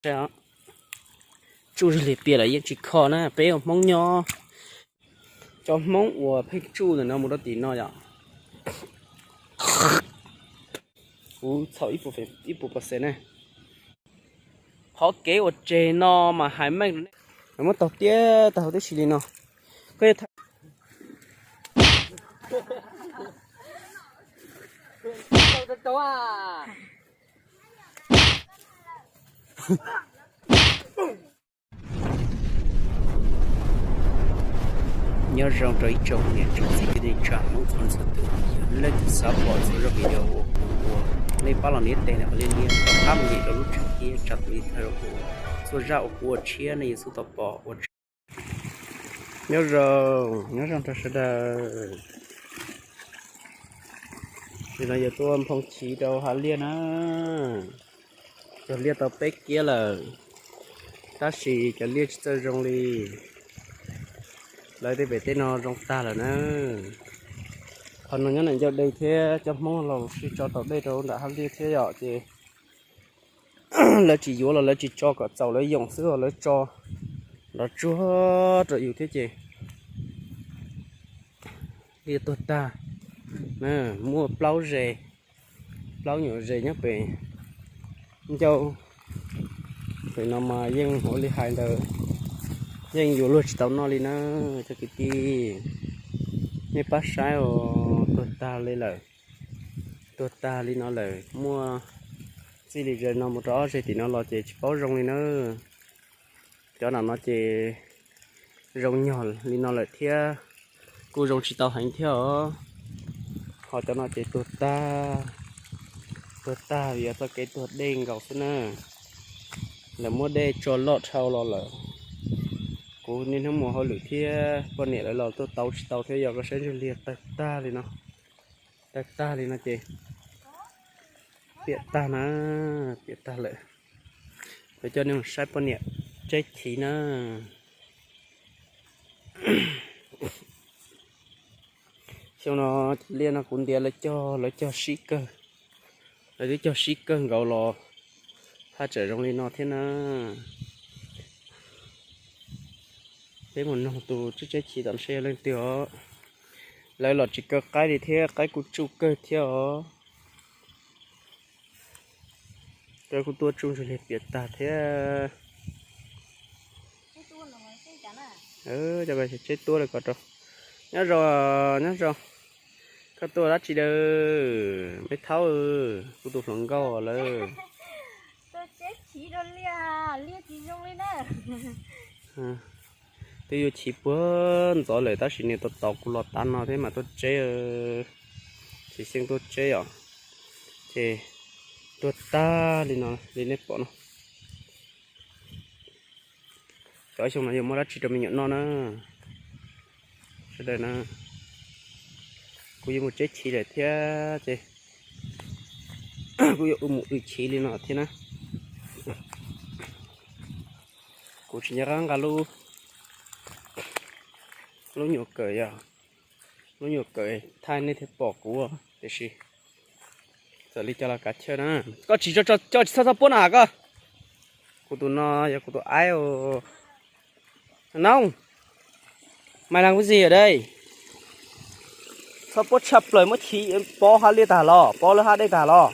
Tsuj zog li pias lawm yeej tsis kho na, peb ua Hmoob nyob, cov Hmoob uas pheej tsuj ntawm no mus rau tim no yom. Kuv txhaum ib puas percent na. Qhov kev uas tseg no mas hais meej rau nej, muab taug tiab tag huv tib si li no. Koj Nyob zoo rau ib tsoom niam tsoom txiv kwv tij neej tsa Hmoob txhua leej txhua tus, yog leej twg xav pom txhua zaj video uas kuv ua, nej pab los nias tes na, ua li nias kom pab mus nyem rau lub tswb thiab tsa tus li thawj rau kuv. Txhua zaj uas kuv ua tshiab nej yuav xub tau pom ua tsaug. Nyob zoo, nyob zoo rau sawv daws. Nim no yuav tuaj nphoo chiv rau hav liaj na. Cog liaj tau peb kiab lawm, tab sis cov liaj tsis txawj zoo li. Lawv tej pem teb no zoo tag lawm na. Qhov no nyob ntawm ncauj dej thiab cov Hmoob los sib tso tau dej rau nram hav liaj thiab yom, ces lawv tsis yuav los lawv tsis tso kom txaus lawv yoom xwb os, lawv tso nrov tsuag rau yus thiab ces liaj tuag tag. Muaj plaub ze, plaub nyuam ze nyob pem ncauj pem no mas yeej ua li hais ntawd, yeej yuav luag tsis tau noj li na. Cov kwv tij, nej pab saib os, tuag tag li lawm, tuag tag li no lawm. Muaj txij li ze no mus rau ob ze tim no los ces tsis paub zoo li na. Cov nram no ces zoo nyog li no lawm thiab, kuj zoo tsis tau heev thiab os. Ho cov no ces tuag tag, tuag tag vim yog txoj kev tuag dej nkaus xwb na. Lawv muab dej tso loj dhau los lawm. Kuv niaj hnub mus hauj lwm thiab poj niam lawv los tuaj tau tsis tau thiab, yog koj saib ntsuj liag tawg tag li no, tawg tag li no ces piam tag na, piam tag lawm. Kuv coj nej mus saib poj niam tseb chiv na. Xyoo no cov liaj no kuv ntiav lawv cog, lawv cog sib kawg, lawv twb cog sib kawg nkaus los haj tseem zoo li no thiab na. Peb mus noog tus tseb tseb chiv tom no seb yog leej twg os. Lawv los tsis kaw qaib li thiab, qaib kuj tsuj kawg thiab os. Lawv kuj tuaj tsuj ntsuag li piam tag thiab. Cov tseb tuab lawv ko rau. Nyob zoo, nyob zoo. Koj tuaj dab tsi lawm me thaub? Kuv tus hluas nkauj lawm. Twb yuav chiv puag ntxov lawm tab sis nws tau tos kuv los tav no thiab mas tuaj tseb, chiv xyeej tuaj tseb os. Ces tuag tag li no li nej pom no. Cov xyoo no yuav muaj dab tsi rau me nyuam noj na? Sawv daws na, kuv yuav mus tseb chiv lawm thiab ces kuv yuav mus ua chiv li no thiab na. Kuv tsis nco qab nqa lub, lub nyuam kawm, yog lub nyuam kawm thaij nej thiaj pom kuv tiam sis txawm li cas los kav chawj na. Koj tsis, coj tsis txhob txhob puab na koj. Kuv tus no yog kuv tus aib. Noog, mày làm cái gì ở đây? Txhob puab tshaj plaws, muab chiv pob hab liaj tag los, pob lub hab dej tag los.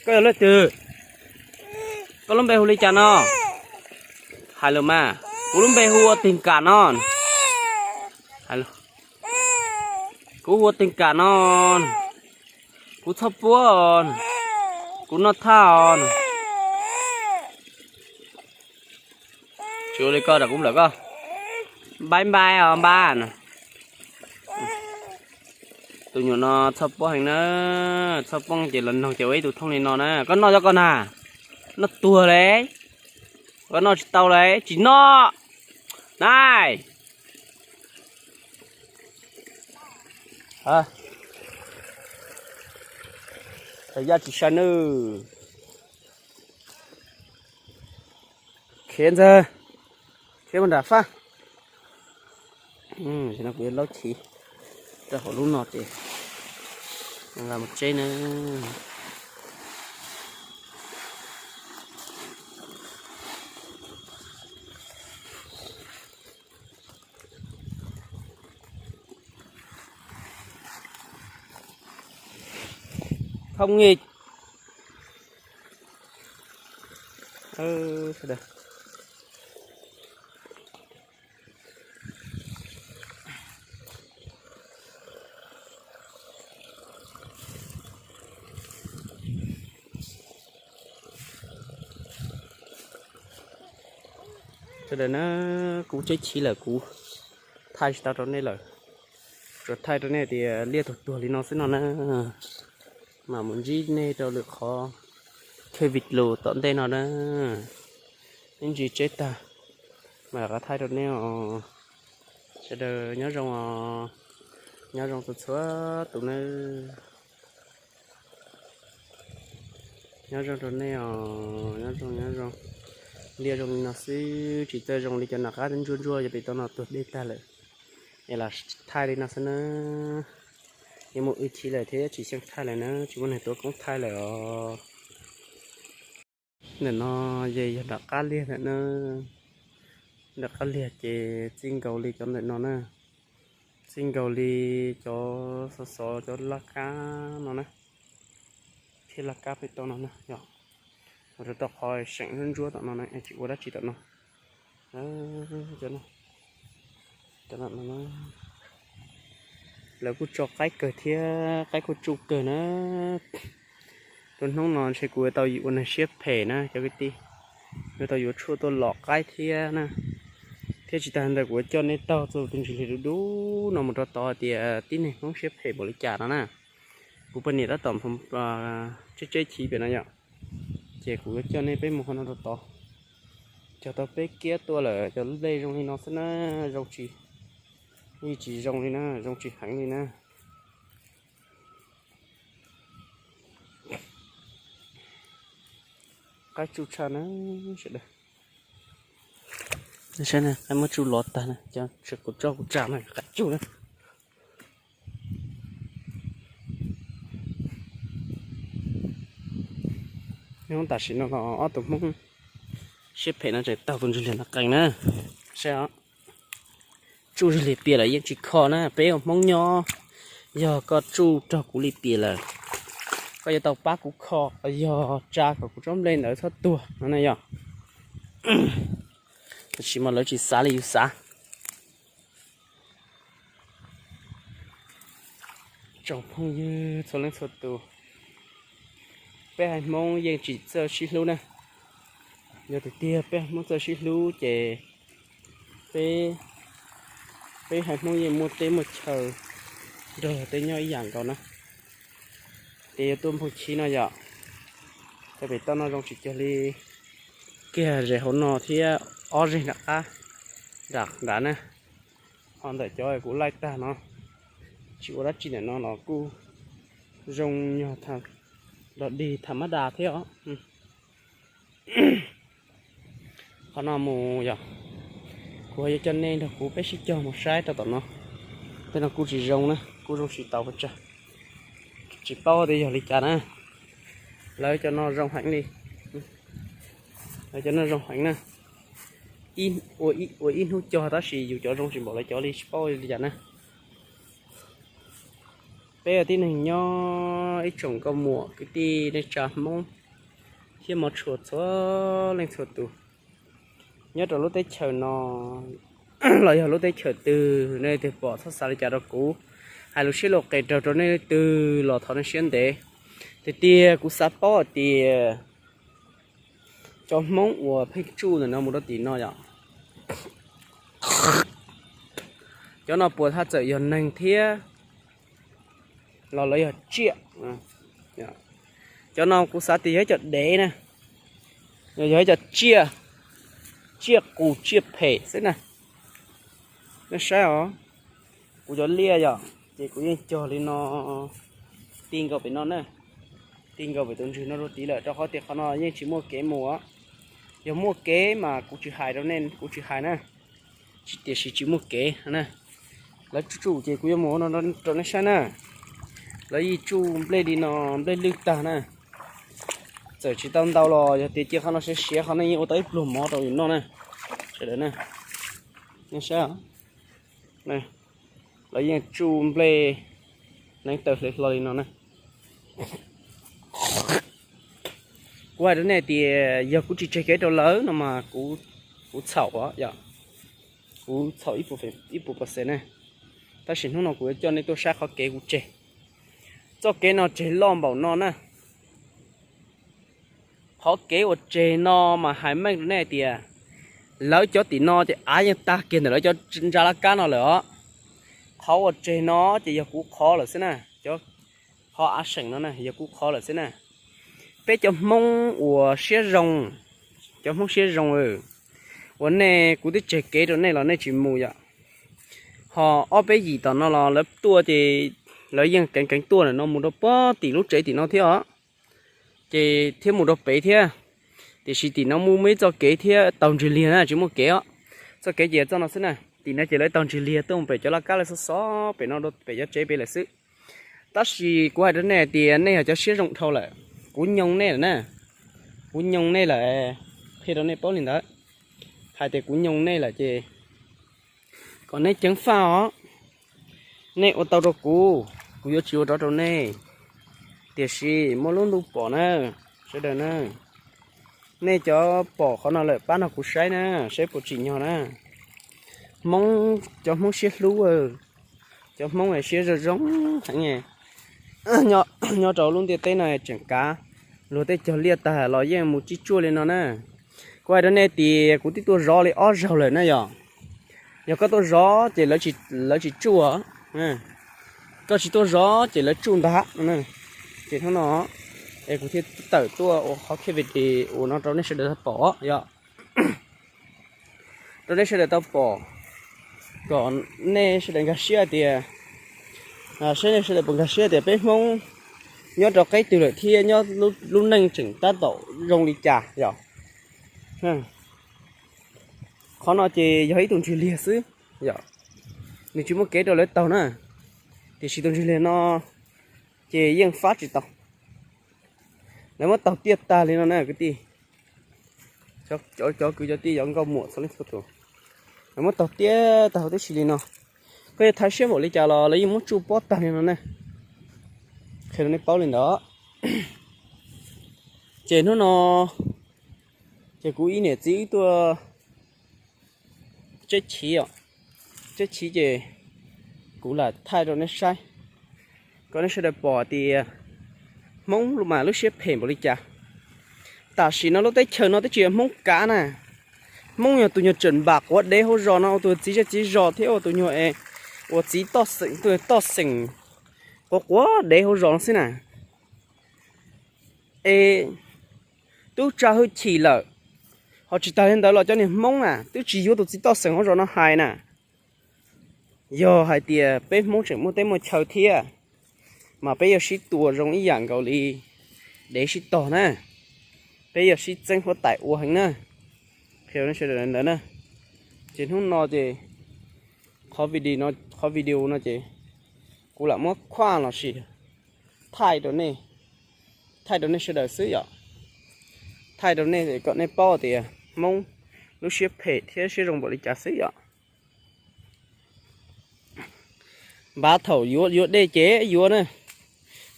Koj yog leej twg? Koj lub npe hu li cas no? Hais lus mas. Kuv lub npe hu ua Teeg Kam no. Kuv hu ua Teeg Kam no. Kuv txhob puab os, kuv noj thaj os. Tsis ua li koj, kuv nplawm koj. Npai npai os npab. Tus nyuam no txhob puab heev na, txhob puab ces los noog ces ua ib tug thooj li no na. Koj noj cov koj na, noj tuag lawm, koj noj tsis tau lawm, tsis noj. Nai, tawm yaj tsis sai nawb. Khiav ntxawg, khiav mus nram faj. Tam no kuv yuav laub chiv rau hauv lub no ces nqa mus tseb na. Thông nghịch. Sawv daws na, kuv tseb chiv lawm kuv thaij tsis tau rau nej lawm. Tsuas thaij rau nej tias liaj tuag tuag li no xwb no na. Mam mus ntsib nej rau lwm qhov kheej vij lus tom ntej no na. Ib ntsis tseb tag mam rov qab thaij rau nej os. Sawv daws nyob zoo os, nyob zoo txhua txhua tus nawb. Nyob zoo rau nej os, nyob zoo nyob zoo. Liaj zoo li no xwb, tsis txawj zoo li cov nram qab ntsuab ntsuab, yog pem toj no tuag dej tag lawm. Es los thaij li no xwb na. Yuav mus ib chim lawm thiab tsis xyeej thaij lawm na, tsis muaj neeg tuav koob thaij lawm os. Ntawm no ces yog nram qab liag ntawm na. Nram qab liag ces txij nkaus li cov ntawm no na, txij nkaus li cov xov xov cov laj kab no na, thiab laj kab pem toj no na yog. Ua rau tau qhov seem ntsuab tom no na, tsis ua dab tsi tom no. Lawv kuj tso qaib kawg thiab, qaib kuj tsuj kawg na. Tus hnub no ntshe kuv yuav tau ua neeg siab phem na cov kwv tij, yuav tau yuav tshuaj tuaj lom qaib thiab na. Thiab tsis tas ntawd kuv yuav coj nej taug txog tus ntsis hli dub dub no mus rau tod tias tib neeg Hmoob siab phem npaum li cas no na. Kuv poj niam tab tom tseb tseb chiv pem no yom, ces kuv yuav coj nej peb mus qhov no rau tod, cog tau peb kiab tuaj lawm cov nplej zoo li no xwb na, zoo tsis, yeej tsis zoo li na, zoo tsis heev li na. Qaib tsuj tshaj na sawv daws. Saib na, qaib muab tsuj lov tag na, cov kuv tso kuv tsa no qaib tsuj na. Nyob tam sim no los ob tug Hmoob siab phem no tseem taug tus ntsis hli no qees na. Saib os, tsuj ntsis hli pias lawm yeej tsis kho na. Peb ua Hmoob nyob, yog koj tsuj raug kuv li pias lawm, koj yuav tau pab kuv kho, yog tsa kom kuv tsob nplej ntawd txhob tuag no na yog. Tab sis mas lawv tsis xav li yus xav. Tsoom phooj ywg txhua leej txhua tus, peb haiv Hmoob yeej tsis txawj sib hlub na. Yog tiag tiag peb haiv Hmoob txawj sib hlub ces peb, peb haiv Hmoob yeej muaj teb muaj chaw nrog tej nyob ib yam nkaus na. Ces yuav tuaj nphooj chiv no yom, cov pem toj no zoo tsis cuag li kiag zem hauv no thiab ob zeg nram qab nram nrad na. Ho ntawm cov kuv laij tag no tsis ua dab tsi ntawm no los kuj zoo nyog dog dig tham mab das thiab os. Qhov no mus yog kuv yuav coj nej nrog kuv peb sib cog mus saib rau tom no. Tej no kuj tsis zoo na, kuj zoo tsis tau pes tsawg. Tsis paub tias yog li cas na. Lawv cov no zoo heev li. Lawv cov no zoo heev na. Ua ib hnub cog tab sis yus cov zoo tsis npaum lawv cov li, tsis paub li cas na. Peb tib neeg nyob, ib tsoom nkauj muam kwv tij neej tsa Hmoob thiab mov tshua txhua leej txhua tus nyob rau lub teb chaws no los yog lub teb chaws twg, nej leej twg pom txhob xav li cas rau kuv. Hais lus siab lus qes raug rau nej leej twg los thov nej siab ntev. Tiag tiag kuv xav paub hais tias cov Hmoob uas pheej tsuj ntawm no mus rau tim no yom, cov no puas haj txawm yog neeg thiab los lawv yog tsiaj? Cov no kuv xav tias yog ib co dev na, yog ib co tsiaj, tsiaj qus tsiaj phem xwb na. Nej saib os, kuv cov liaj yom, ces kuv yeej cog li no ti nkaus pem no na, ti nkaus pem tus ntswg no rau tid lawm, rau qhov tias qhov no yeej tsis muaj kev mus. Yog muaj kev mas kuv tsis hais rau nej, kuv tsis hais na, tiam sis tsis muaj kev na. Lawv tsuj tsuj ces kuv yuav mus no rau nej saib na. Lawv yeej tsuj nplej li no, nplej lwj tag na. Txawm tsis tau ntau los yog tias cia qhov no siav siav qhov no yeej ua tau ib pluag mov rau yus noj na. Sawv daws na, nej saib, lawv yeej tsuj nplej hneev taw hle hlo li no na. Kuv hais rau nej tias yog kuv tsis tseg kev rau lawv no mas kuv txhaum, kuv txhaum ib puas percent ne. Tab sis hnub no kuv yuav coj nej tuaj saib qhov kev kuv tseg. Txoj kev no tseg loj npaum no na. Qhov kev uas tseg no mas hais meej rau nej tias lawv cov tim no ces av yeej tag kiag ntawm lawv cov ntsa laj kab no lawm os. Qhov uas tseg no ces yog kuv qhov lawm xwb na. Cov qhov av seem no na yog kuv qhov lawm xwb na. Peb cov Hmoob uas siab zoo, cov Hmoob siab zoo, uas nej, kuv twb tseg kev rau nej los nej tsis mus yom. Ho ob peb yim tom no los lawv tuaj ces lawv yeej keev keev tuaj no mus rau pem tim lub tsev tim no thiab os, ces thiab mus rau pem thiab. Tiam sis tim no muaj muaj ib txoj kev thiab taug ntsig liag na, tsis muaj kev os. Txoj kev ces txoj no xwb na, tim no ces lawv taug ntsig liag tuaj mus pem cov laj kab lawv xov xov pem no rau pem cov tsev pem lawm xwb. Tab sis kuv hais rau nej tias nej yog cov siab zoo dhau lawm, kuv nyoo nej lawm na. Kuv nyoo nej lawm, qhia rau nej paub li ntawd. Hais tias kuv nyoo nej lawm ces kom nej ceev faj os. Nej ua tau rau kuv, kuv yuav tsis ua rov rau nej. Tiam sis muaj lub ntuj pom na, sawv daws na. Nej cov pom qhov no lawm pab nrog kuv saib na, saib puas tsim nyog na. Hmoob, cov Hmoob siab hlub, cov Hmoob siab zoo zoo heev. Nyob rau lub ntiaj teb no tseem kav luag tej cog liaj tag los yeej mus tsis tsuaj li no na. Kuv hais rau nej tias kuv twb tuaj zov li ob zaug lawm na yom. Yog koj tuaj zov ces lawv tsis tsuaj, koj tsis tuaj zov ces lawv tsuj ntag. Ces hnub no es kuv thiaj tawm tuaj ua qhov khiaj video no rau nej sawv daws tau pom yom. Rau nej sawv daws tau pom, kom nej sawv daws nkag siab tias, saib nej sawv daws puas nkag siab tias peb Hmoob nyob rau qeb twg lawm thiab nyob lub neej tseem tab tom zoo li cas yom. Qhov no ces yog ib tug ntsig liag xwb yom, nws tsis muaj kev rau lawv taug na, tiam sis tus ntsig liag no ces yeej fab tsis tau. Lawv muab taug tiaj tag li no na kwv tij. Cov kwv cov tij, cov nkauj muam txhua leej txhua tus, lawv muab taug tiaj tag huv tib si li no. Koj yuav thaiv siab npaum li cas los lawv yeej muab tsuj pob tag li no na. Qhia rau nej paub li ntawd. Ces hnub no ces kuv ib niam txiv wb tuaj tseb chiv os. Tseb chiv ces kuv lam thaij rau nej saib, kom nej sawv daws pom tias Hmoob mas lub siab phem npaum li cas. Tam sim no lub teb chaws no twb tsis yog Hmoob kav na. Hmoob yog tus nyuag tseem npam quav dev hauv zos no, ua tus txiv zej txiv zos thiab ua tus nyuag, ua txiv toj xeem, tus toj xeem quav quav dev hauv zos no xwb na. Es twb tsa hwj chim lawm, ho tsis tas li ntawd los cov niag Hmoob na twb tsis yuav tus txiv toj xeem hauv zos no hais na. Yog hais tias peb Hmoob tseem muaj teb muaj chaw thiab, mas peb yuav sib tua zoo ib yam nkaus li dev sib tog na. Peb yuav sib txeeb huab tais ua heev na. Qhia rau nej sawv daws ntawd na. Ces hnub no ces qhov video no ces kuv lam muab khuaj los sis thaij rau nej, thaij rau nej sawv daws xwb yom. Thaij rau nej kom nej paub tias Hmoob lub siab phem thiab siab zoo npaum li cas xwb yom. Npaj thaum yuav yuav dej ces yuav na,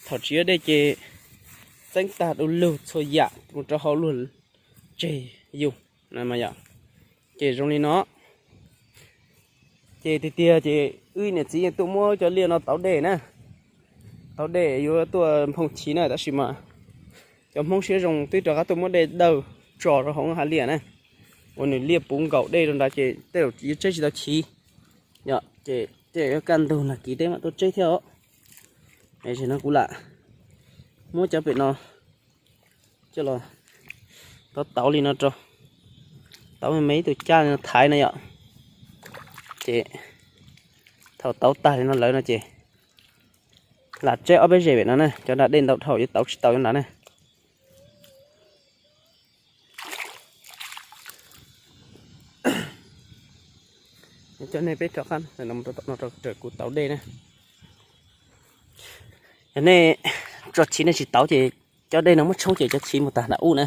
thaum tsis yuav dej ces txeeb tag du lug txhua yam mus rau hauv luag tseg yus. Ces zoo li no. Ces tiag tiag ces wb niam txiv yeej tuaj muab cov liaj no tauv dej na, tauv dej yuav tuaj nphoo chiv na, tab sis mas cov Hmoob siab zoo twb rov qab tuaj muab dej dawj tso rau hauv hav liaj na, uas nws liaj puv nkaus dej rau nrad ces tej zaum yuav tseb tsis tau chiv. Yog ces tej zaum yuav kaj ntug nag kis tej mam tuaj tseb thiab os. Tam sim no kuv lam muab cov pem no coj los tauv tauv li no rau, tauv me me ib tug caj li no thaiv no yom. Ces thaum tauv tag li no lawm no ces lam tseb ob peb zes pem no na, cov nram dej ntau dhau yuav tauv tsis tau cov nrad na. Coj nej peb rov qab no rau kuv tauv dej na. Yog nej tso chiv nej tsis tauv ces cov dej no muab tshoob ces cov chiv mus tag nram ub na,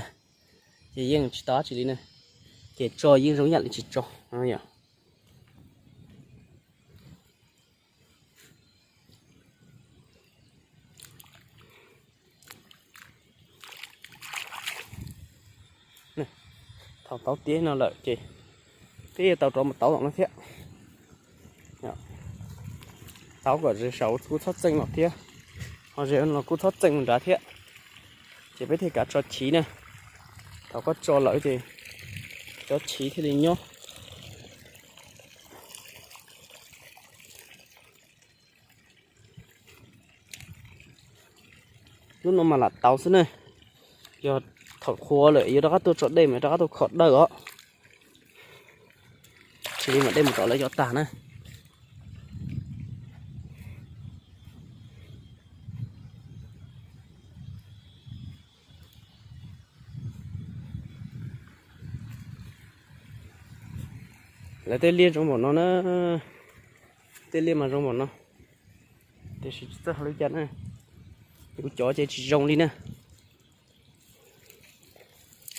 ces yeej tsis tau dab tsi li na. Ces tso yeej zoo yam li tsis tso no yom. Tau taub tiab no lawm ces peb yuav tau rov mus taub tom no thiab. Taub kom ze saud kuj txhob txeej los thiab, ho ze los kuj txhob txeej mus nrad thiab. Ces peb thiaj kav tso chiv na. Thaum koj tso lawm ces cov chiv thiaj li nyob. Lub no mas lam tau xwb na. Yog thaum qhuav lawm yuav rov qab tuaj tso dej mas rov qab tuaj khom dawj os. Tsis li mas dej mus tom lawv cov tag na. Lawv tej liaj zoo npaum no na, tej liaj mas zoo npaum no, tiam sis tsis txawj hais li cas na. Yus cov ces tsis zoo li na,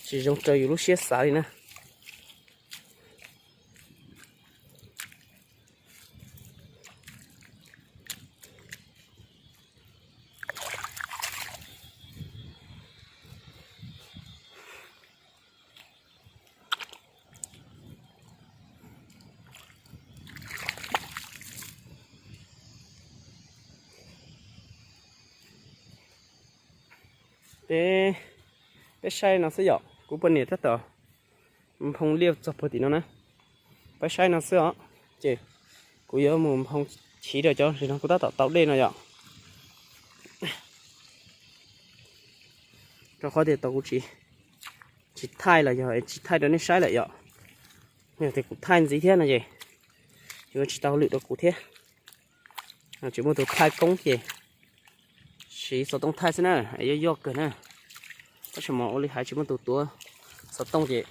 tsis zoo raws yus lub siab xav li na. Peb, peb saib no xwb yom, kuv poj niam tab tom nphoo liaj txog puag tim no na. Peb saib no xwb os, ces kuv yuav mus nphoo chiv rau cov no kuv tab tom tau dej no yom. Rau qhov tias tau kuv tsis, tsis thaij los yog tsis thaij rau nej saib lawm yom. Yog tias kuv thaij ntxiv thiab no ces yuav tsis tau lwm rau kuv thiab. Tsis muaj tus thaij koob ces siv xov tooj thaij xwb na, yog yoj kawg na. Tab sis mas ua li hais tsis muaj tus tuav xov tooj ces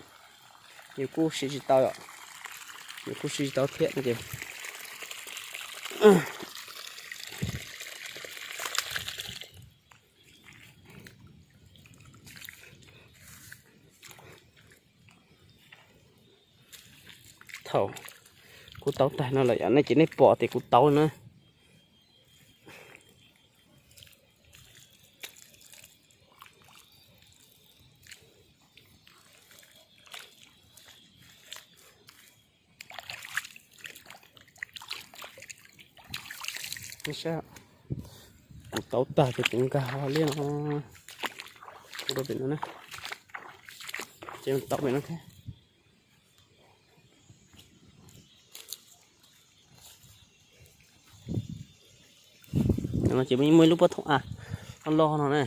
yus kuj siv tsis tau, yus kuj siv tsis tau thiab no ces thaum kuv tau tag no lawm yom, nej ces nej pom tias kuv tau na. Kuv tau tag ces kuv nkag liaj no, kuv rau pem no na, ces tau pem no thiab. Ces muaj ib lub pob thooj av loj loj no na,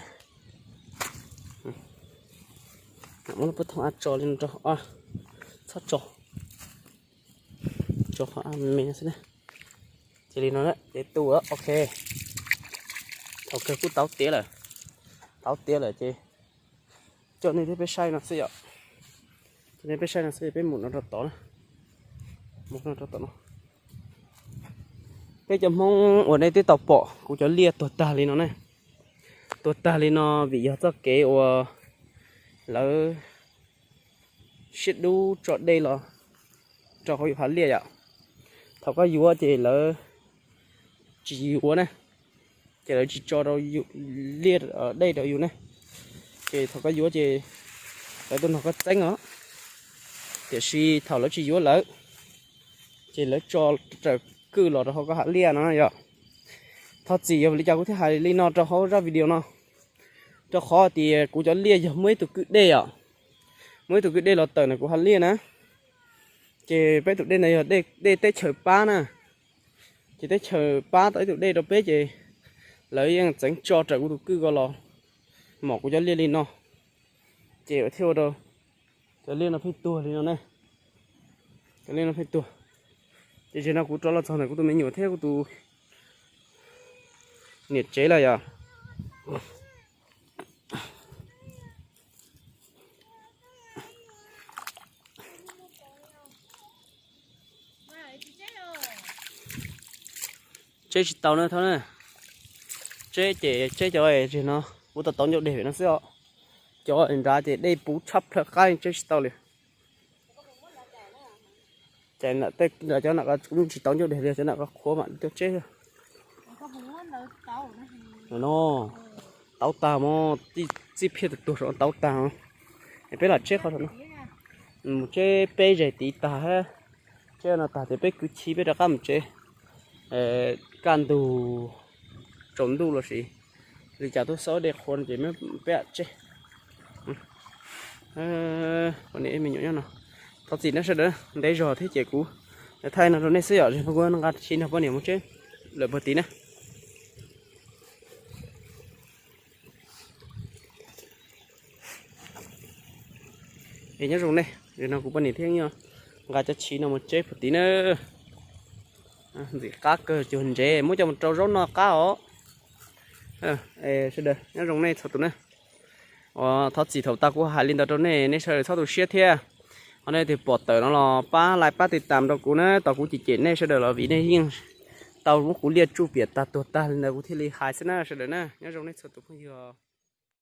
muab lub pob thooj av tso li no rau, txhob tso, tso qhov av me xwb na. Cia li no ces tu, ok. Thaum kawg kuj tau tiav lawm, tau tiav lawm ces coj nej thiab peb saib no xwb yom. Coj nej peb saib no xwb, peb mus no rau tod na, mus no rau tod no. Peb cov Hmoob uas nej twb tau pom kuv cov liaj tuag tag li no ne, tuag tag li no vim yog txoj kev uas lawv siab dub tso dej los rau hauv yus hav liaj yom. Thaum koj yuav ces lawv tsis yuav na, ces lawv tsis tso rau liaj dej rau yus ne. Ces thaum koj yuav ces lawv tuaj nrog koj txeeb os. Tiam sis thaum lawv tsis yuav lawm, ces lawv tso raws kwj los rau hauv koj hav liaj no yom. Thov txim yog vim li cas kuv thiaj hais li no rau hauv zaj video no, rau qhov tias kuv cov liaj yog muaj ib tug kwj dej os, muaj ib tug kwj dej los tawm ntawm kuv hav liaj na. Ces peb tus dej ntawd yog dej teb chaws pab na, ces teb chaws pab tau ib tug dej rau peb ces lawv yeej txeev tso raws kuv tus kwj ko los mom kuv cov liaj li no, ces thiaj ua rau cov liaj no pheej tuag li no ne. Cov liaj no pheej tuag. Ces zaum no kuv rov los txog ntawm kuv tus me nyuam thiab kuv tus niam tsev lawm yom. Tseb tsis tau na, thov na. Tseb ces tseb cov no kuv tau tau ncauj deg pem no xwb os. Cov nrad ces dej puv tshab plhaw qab tseb tsis tau li. Ces tej cov no kuv tsis tau ncauj deg li, cov no qhuav mam coj tseb. No, tau tag mog, txij phiaj tus tuag saum no tau tag. Es peb lam tseb qhov saum no. Mus tseb peb zes tid tag, tseb no tag ces peb kwv chim peb rov qab mus tsev. Kaj ntug tsaus ntuj los sis li cas tuaj xauj dej qhua no ces peb tseb. Poj niam me nyuam nyob no, thov txim nawb sawv daws, ntev zog thiab ces kuv thaij no rau nej xwb yom, kuv nqa tshis nrog poj niam mus tseb lawm puag tid na. Es nyob zoo nej, no kuv poj niam thiab nqa cov tshis no mus tseb puag tid na. Ntxim qab kawg, cuag ntsev muab coj mus rau zaub noj qab os. Sawv daws nyob zoo nej txhua tus na. Thov txim thaum tas kuv hais li ntawd rau nej, nej sawv daws txhob tu siab thiab. Ho nej leej twg pom tawm no los pab like pab tiv tam rau kuv na, tos kuv cem cem nej sawv daws los vim nej yeej tau muab kuv liaj tsuj piam tag tuag tag li ntawd kuv thiaj li hais xwb na sawv daws na, nyob zoo nej txhua tus phooj ywg.